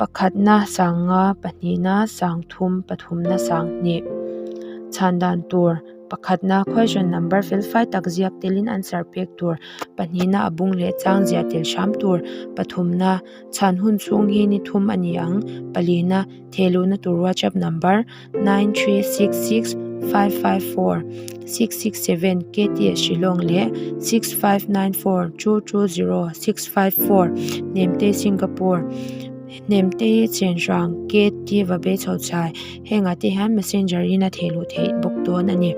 Pakhatna sanga pahnihna sangthum pathumna sanghnih chhan dan tur pakhatna question number fel fai tak ziak telin answer pek tur pahnihna a bung leh chang ziah tel hram tur pathumna chhan hun chhung hi ni thum a ni ang palina thehluhna tur whatsapp number nine 3 6 6 5 5 4 6 6 7 K T Shillong leh 6 5 9 4 2 2 0 6 5 4 Hnemte Singapore Hnemte hi chen hrang K T va be chho chhai hengah te hian messenger in a thehluh theih bawk dawn a ni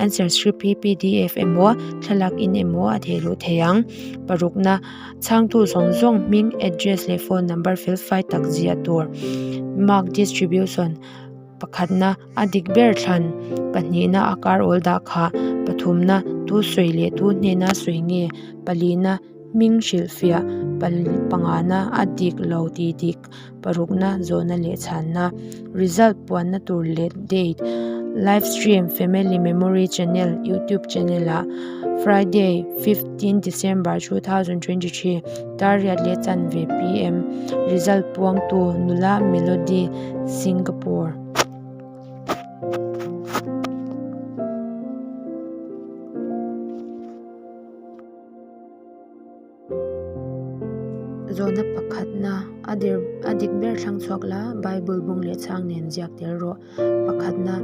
answer script hi P D F emaw thlalak in emaw a thehluh theih ang parukna chhangtu zawng zawng hming address leh phone number fel fai tak ziah tur mark distribution. Pakhatna, a dik ber thlan, pahnihna a kar awl dah khah, pathumna tu sawi leh tu hnena sawi nge, palina hming hrilhfiah, pangana a dik lo tih dik, parukna zawhna leh chhanna, result puanna tur leh date, live stream family memory channel youtube channel ah Friday 15 December 2023 Tariat leh chanve pm result puangtu nula Melody Singapore. Zawhna pakhatna a dir a dik ber thlang chhuak la Bible bung leh chhang nen ziak tel rawh. Pakhatna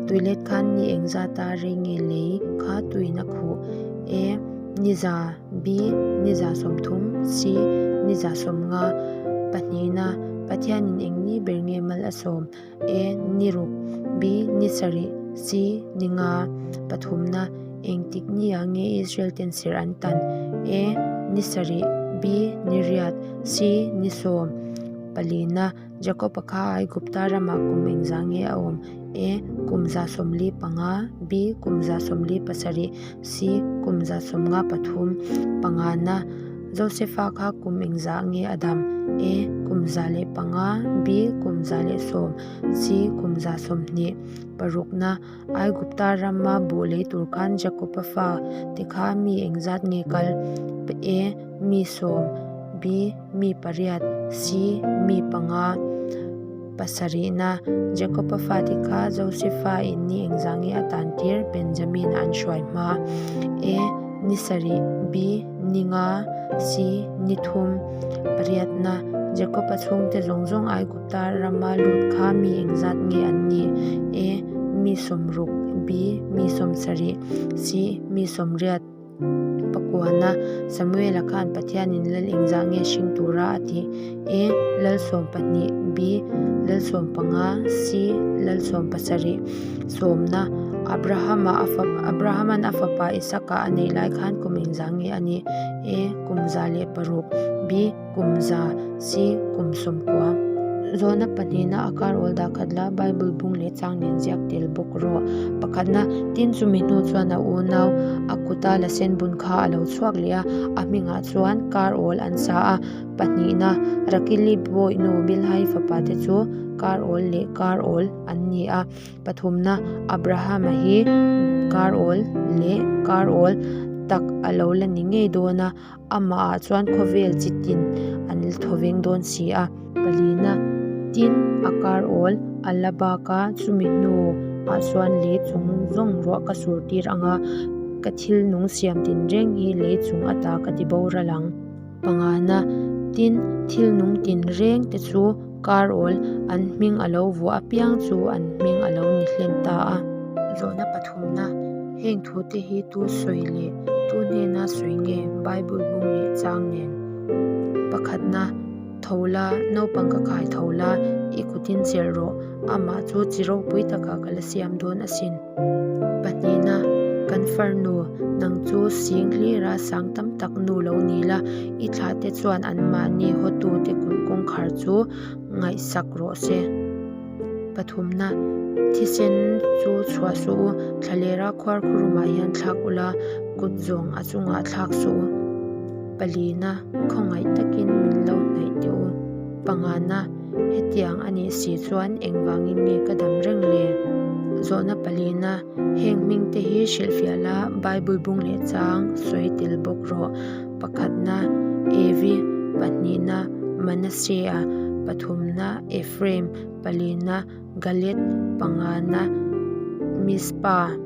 toilet khan ni engzata rei nge lei kha tuin a khuh A ni za B ni za 30 C ni za 50 Pahnihna Pathianin eng ni ber nge mal a sawm A ni ruk B ni sarih C ni nga Pathumna Engtik ni ah nge Israel ten serh an tan? A ni sarih B ni riat C ni sawm Palina Jakob-a kha Aigupta ramah kum engzah nge a awm? A kum 145 B kum 147 C kum 153 Pangana Josefa kha kum engzah nge a dam? A kum 105 B kum 110 C kum 120 Parukna Aigupta rama buh lei tur khan Jakob-a fa te kha mi engzat nge kal? A mi sawm B mi pariat C mi panga Pasarihna Jakob-a fate kha Josefa in ni engzah nge a tan tir? Benjamin-a an hruai hma A ni sarih B ni nga C ni thum Pariatna Jakob-a chhungte zawng zawng Aigupta rama lut kha mi engzat nge an nih? A mi sawmruk B mi sawmsarih C mi sawmriat Pakuana Samuela khan Pathianin lal engzah nge hring tura a tih? A lal 12 B lal 15 C lal 17 Sawmna Abrahama a fa Abrahaman a fapa Isaka a neih lai khan kum engzah nge a nih? A kum 106 B kum za C kum 90. Zawhna pahnihna a kar awl dah khat la Bible bung leh chang nen ziak tel bawk rawh. Pakhatna, tin chumi hnu chuan a unau a kuta la sen bun kha a lo chhuak leh a, a hmingah chuan kar awl an sa a. Pahnihna, Rakili bawihnu Bilhai fapa te chu kar awl leh kar awl an ni a. Pathumna, Abrahama hi kar awl leh kar awl tak a lo la ni ngei dawn a. Amah ah chuan khawvel chi tin an thawveng dawn si a. Palina, tin a kar awl a la bak a, chumi hnu ah chuan lei chung zawng ruah ka sur tir ang a, ka thil nung siam tin reng hi lei chung ata ka ti boral ang. Pangana, tin thil nung tin reng te chu kar awl an hming a lo vuah apiang chu an hming a lo ni hlen ta a. Zawhna pathumna, heng thu te hi tu sawi leh tu hnena sawi nge Bible bung leh chang nen? Pakhatna, tho la, naupang ka khai tho la, i kutin chelh rawh, amah chu chi ropui takah ka la siam dawn asin. Pahnihna, kan farnu, nang chu sing hlira sang tam tak nu lo ni la, i thlah te chuan anmahni hawtute kulh kawngkhar chu ngaihsak rawh se. Pathumna, thisen chu chhuah suh u, thlalera khuar khurumah hian thlak ula, kut zawng a chungah thlak suh u. Palina, khawngaih takin min lo hnaih teh u. Pangana, hetiang a nih si chuan engvangin nge ka dam reng le? Zawhna palina, heng hming te hi hrilhfiah la, Bible bung leh chang sawi tel bawk rawh. Pakhatna, Evi, pahnihna, Manasseh-a. Pathumna, Ephraim, Palina, Gilead, Pangana, Mizpah.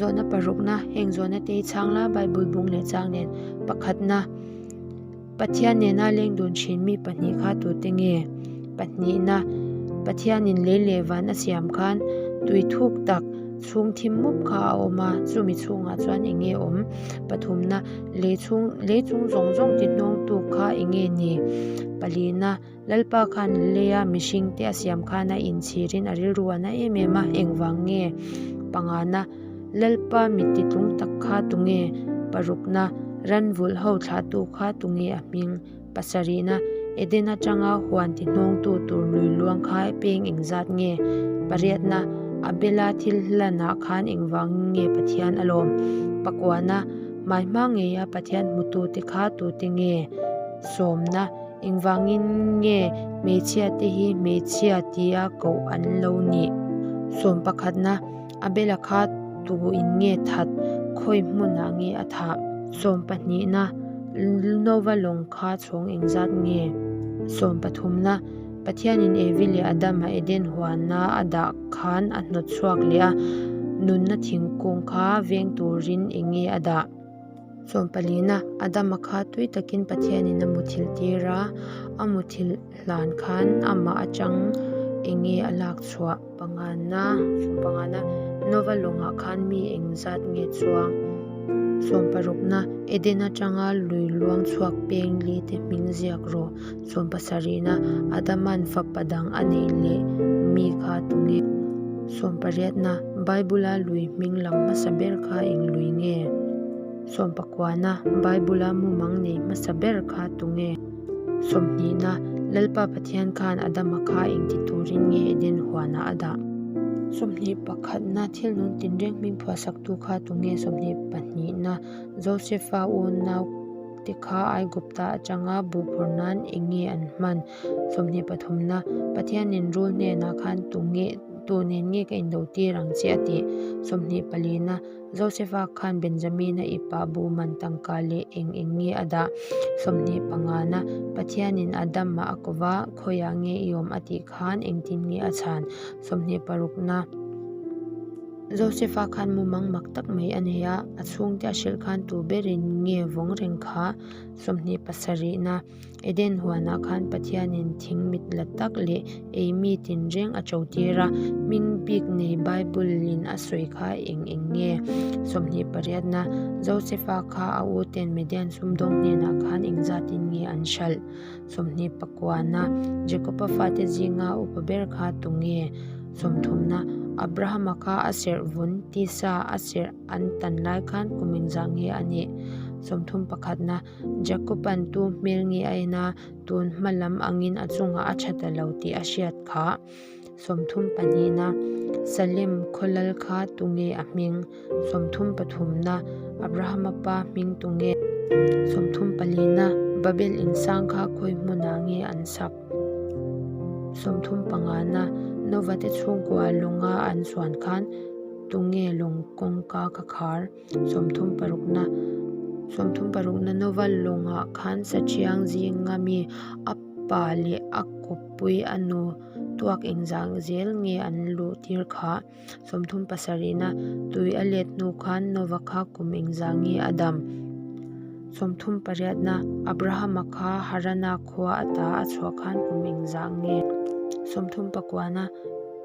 Zawhna parukna, Heng zawhna te hi chhang la Bible bung leh chang nen pakhatna, Pathian nena leng dun thin mi pahnih kha tute nge? Pahnihna, Pathianin lei leh van a siam khan tui thuk tak chhung thim mup kha a awm a, chumi chhungah chuan eng nge awm? Pathumna, Lei chhung lei chung zawng zawng ti hnawngtu kha eng nge ni? Palina, Lalpa khan leia mihringte a siam khan a inchhirin a rilru a na em em a, engvang nge? Pangana, Lalpa mitti tlung tak kha tunge? Parukna, Ranvulh ho thlahtu kha tunge a hming? Pasarihna, Eden atanga huan ti hnawngtu tur lui luang kha peng engzat nge? Pariatna, Abela thil hlanah khan engvangin nge Pathian a lawm? Pakuana, Hmaihma ngeia Pathian hmutute kha tute nge? Sawmna, Engvangin nge hmeichhia te hi hmeichhia tia koh an lo nih? Sawm pakhatna, Abela kha tu in nge that? Khawi hmunah nge a thah? Sawm pahnihna, Nova lawng kha chhawng engzat nge? Sawm pathumna, Pathianin Evi leh Adama Eden huana a dah khan a hnawt chhuak leh a, nunna thingkung kha veng turin eng nge a dah? Sawmpalina, Adama kha tui takin Pathianin a muthilh tir a, a muthilh hlan khan amah atang eng nge a lak chhuah? Pangana, Sawmpangana, Nova lawngah khan mi eng zat nge chuang? Sawmparukna, Eden atanga lui luang chhuak peng li te hming ziak rawh. Sawmpasarihna, Adaman fapa dang a neih leh mi kha tunge? Sawmpariatna, Bible-a lui hming lang hmasa ber kha eng lui nge? Sawmpakuana, Bible-a mumang nei hmasa ber kha tunge? Sawmhnihna, Lalpa Pathian khan Adama kha engti turin nge Eden huanah a dah? Sawmhnih pakhatna, Thil nung tinreng hming phuahsaktu kha tunge? Sawmhnih pahnihna, Josefa unau te kha Aigupta atanga buh phur nan eng nge an hman? Sawmhnih pathumna, Pathianin rul hnenah khan tu nge tu nen nge ka indo tir ang che a tih? Sawmhnih palina, Josefa khan Benjamina ipah buh man tangka leh eng eng nge a dah? Sawmhnih pangana, Pathianin Adama a ko va, khawiah nge i awm a tih khan engtin nge a chhan? Sawmhnih parukna. Josefa khan mumang mak tak mai a nei a, a chhungte a hrilh khan tu berin nge vawng reng kha? Sawmhnih pasarihna, Eden huanah khan Pathianin thing mit la tak leh ei mi tinreng a cho tir a, hming bik nei Bible-in a sawi kha eng eng nge? Sawmhnih pariatna, Josefa kha a u ten Midian sumdawng hnenah khan engzatin nge an hralh? Sawmhnih pakuana, Jakoba fate zinga upa ber kha tu nge? Sawmthumna, Abrahama kha a serh vun, tisa a serh an tan lai khan kum engzah nge a nih? Sawmthum pakhatna, Jakoba'n tu hmel nge a en a, tun hma lam angin a chungah a tha ta lo tih a hriat kha. Sawmthum pahnihna, Salem khawlal kha tu nge a hming? Sawmthum pathumna, Abrahama pa hming tu nge? Sawmthum palina, Babel insang kha khawi hmunah nge an sak? Sawmthum pangana, Nova te chhungkua lawnga an chuan khan tunge lawng kawngka ka khar? Sawmthum parukna, Sawmthum parukna Nova lawngah khan Sathiang zinga mi a pa leh a kawppui a nu tuak engzah zel nge an luh tir kha? Sawmthum pasarihna, Tui a let hnu khan Nova kha kum engzah nge a dam? 30 pariatna, Abrahama kha Harana khua ata a chhuah khan kum engzah nge? 30 pakuana,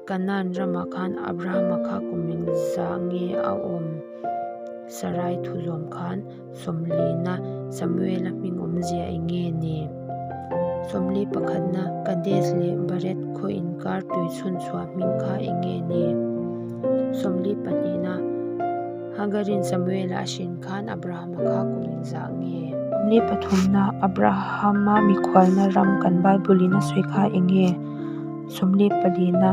Kanaan ramah khan Abrahama kha kum engzah nge a awm? Sarai thu zawm khan 40na, Samuela hming awmzia eng nge ni? 40 pakhatna, Kadesh leh Bared khaw inkar tui chhun chhuah hming kha eng nge ni? 42na, Hagarin Samuela a hrin khan Abrahama kha kum engzah nge? 43na, Abrahama mikhualna ram kan Bible-in a sawi kha eng nge? 44na,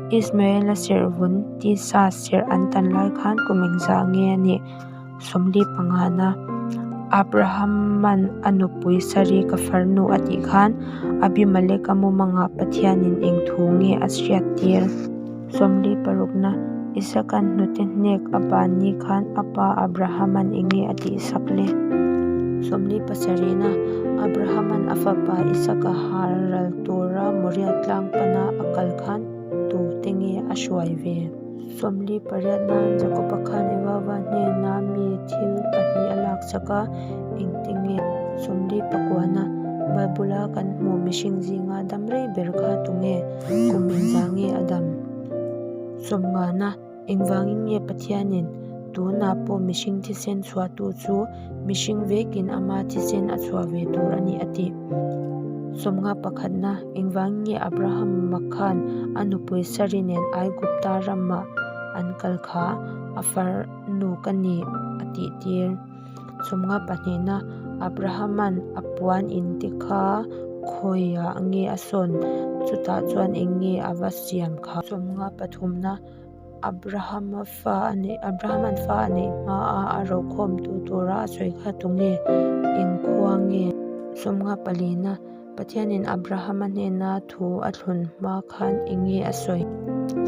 Ismaela serhvun tisa serh an tan lai khan kum engzah nge a nih? 45na, Abrahama'n a nupui Sari ka farnu a tih khan Abimeleka mumangah Pathianin eng thu nge a hriattir? 46na, Isaka'n hnute hnek a ban ni khan a pa Abrahama'n eng nge a tihsak le? 47na, Abrahama'n a fapa Isaka hal ral tura Moriah tlang pana a kal khan tute nge a hruai ve? 48na, Jakoba khan Evava hnena mi thil pahnih a laksak a, engte nge? 49na, Bible-a kan hmuh mihring zinga dam rei ber kha tunge? Kum engzah nge a dam? 50na, Engvangin nge Pathianin tunah pawh mihring thisen chhuahtu chu mihring vekin ama thisen a chhuah ve tur a ni a tih? 51na, Engvangin nge Abrahama khan a nupui Sari nen Aigupta ramah an kal kha a farnu ka ni a tih tir? 52na, Abrahama'n a puan in te kha khawiah nge a sawn? Chutah chuan eng nge a va siam kha? 53na, Abrahama fa a neih Abrahama'n fa a neih hmaa a rokhawmtu tura a sawi kha tunge? Eng khua nge? 54na, Pathianin Abrahama hnena thu a thlun hma khan eng nge a sawi?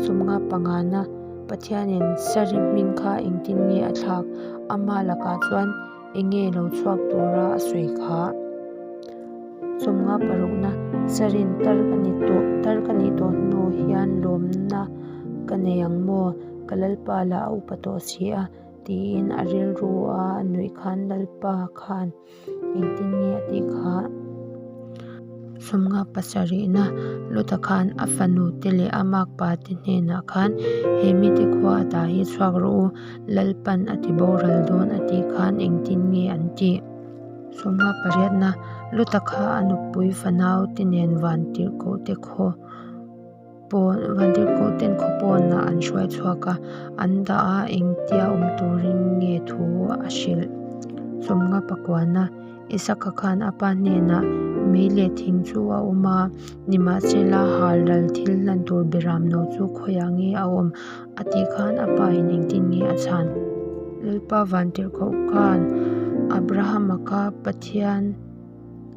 55na, Pathianin Sari hming kha engtin nge a thlak? Ama lakah chuan eng nge lo chhuak tura a sawi kha? 56na, Sarin tar ka ni tawh, tar ka nih tawh hnu hian lawmna ka nei ang maw? Ka Lalpa lah a upa tawh si a, tiin a rilru a nuih khan Lalpa khan Engtin nge a tih kha? Sawmnga pasarihna Lota khan a fanu te leh a makpa te hnenah khan he mite khua a tah hi chhuak rawh u, Lalpan a ti boral dawn a tih khan engtin nge an tih? Sawmnga pariatna Lota kha a nupui fanau te nen vantirhkoh te khaw pawn vantirhkoh ten khaw pawnah an hruai chhuak a, an dah a engtia awm turin nge thu a hrilh. Sawmnga pakuana Isaka khan a pa hnenah mei leh thing chu a awm a, nimahsela hal ral thil hlan tur beram no chu khawiah nge a awm a tih khan a pa in engtin nge a chhan. Lalpa vantirhkoh khan Abrahama kha Pathian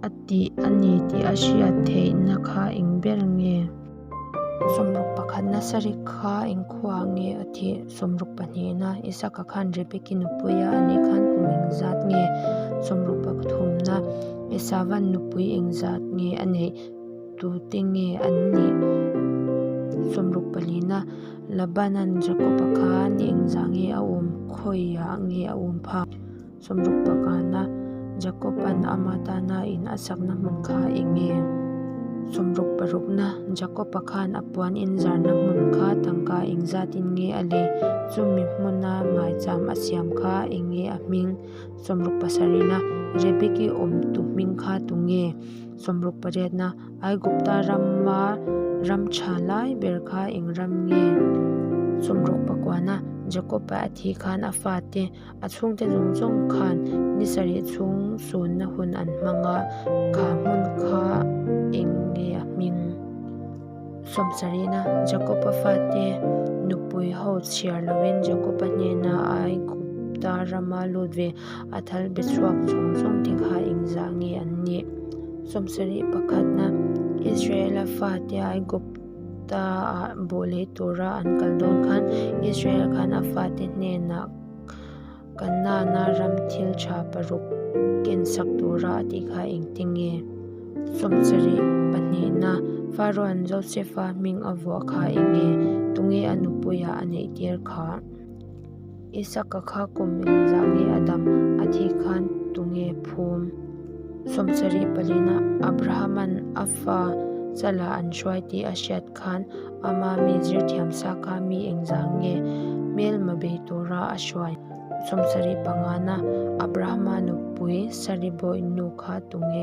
a tih a ni tih a hriat theihna kha eng ber nge? Sawmruk pakhatna sarih kha eng khuaah nge a thih? Sawmruk pahnihna Isaka khan Rebeki nupuia a nih khan kum engzat nge? Sawmruk pathumna Esavan nupui engzat nge a neih? Tute nge an nih? Sawmruk palina Labanan Jakoba kha ni engzah nge a awm? Khawiah nge a awm phak? Sawmruk pakana Jakob-a'n ama tana in a sakna hmun kha eng nge? Sawmruk parukna Jakob-a khan a puan inzarna hmun kha tangka engzatin nge a lei? Chumi hmuna maicham a siam kha eng nge a hming? Sawmruk pasarihna Rebeki awmtu hming kha tu nge? Sawmruk pariatna Aigupta rama ram tha lai ber kha eng ram nge? Sawmruk pakuana Jakob-a a thih khan a fate A chhungte zawng zawng khan ni sarih chhung sunna hun an hmang a, kha hmun kha eng nge a hming? Sawmsarihna, Jakob-a fate nupui ho chhiar lovin Jakob-a hnena Aigupta rama lut ve a thal be chhuak zawng zawng te kha engzah nge an nih? Sawmsarih pakhatna, Israela fate Aigupta-ah bawh leh tura an kal dawn khan Israel khan a fate hnenah Kanana ram thil tha paruk ken sak tura a tih kha engte nge? Sawmsarih pahnihna Pharaoh-a'n Josefa hming a vuah kha eng nge? Tunge a nupuiah a neih tir kha? Isaka kha kum engzah nge a dam? A thih khan tunge? nge phum? 74 na, Abrahaman a fa chala an hruai tih a hriat khan ama mi zir thiam sa kha mi engzah nge hmelma bei tura a hruai? 75 na, Abrahama nupui Sari bawih nu kha tunge?